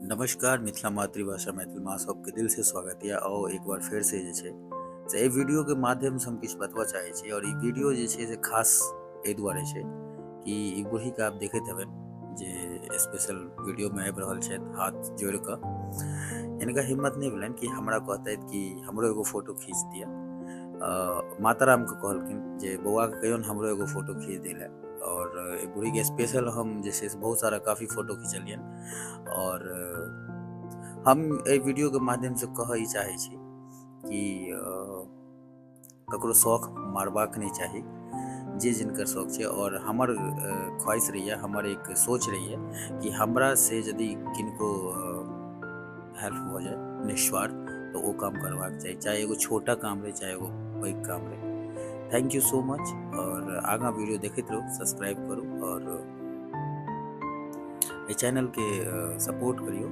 नमस्कार, मिथिला मातृभाषा मैथिल माँ सबके दिल से स्वागत यऽ। आओ एक बार फेर से जे छै से एहि वीडियोके माध्यमसँ हम किछु बतबऽ चाहै छी। आओर ई वीडियो जे छै से खास एहि दुआरे छै कि ई बूढ़ीके आप देखैत हेबनि जे स्पेशल वीडियोमे आबि रहल छथि हाथ जोड़ि कऽ। हिनका हिम्मत नहि भेलनि कि हमरा कहतथि कि हमरो एगो फोटो खींच दिअ। माता रामके कहलखिन जे बौआके कहियौन हमरो एगो फोटो खींच दै लए। आओर एहि बूढ़ीके स्पेशल हम जे छै से बहुत सारा काफी फोटो खिचलियनि। आओर हम एहि वीडियोके माध्यमसँ कहऽ ई चाहै छी कि ककरो शौख मारबाक नहि चाही, जे जिनकर शौख छै। आओर हमर ख्वाहिश रहैए, हमर एक सोच रहैए कि हमरा से यदि किनको हेल्प भऽ जाए निस्वार्थ, तऽ ओ काम करबाक चाही, चाहे एगो छोटा काम रहै चाहे एगो पैघ काम रहै। Thank you so much. आओर आगाँ वीडियो देखैत रहू, सब्सक्राइब करू आओर एहि चैनलके सपोर्ट करियौ।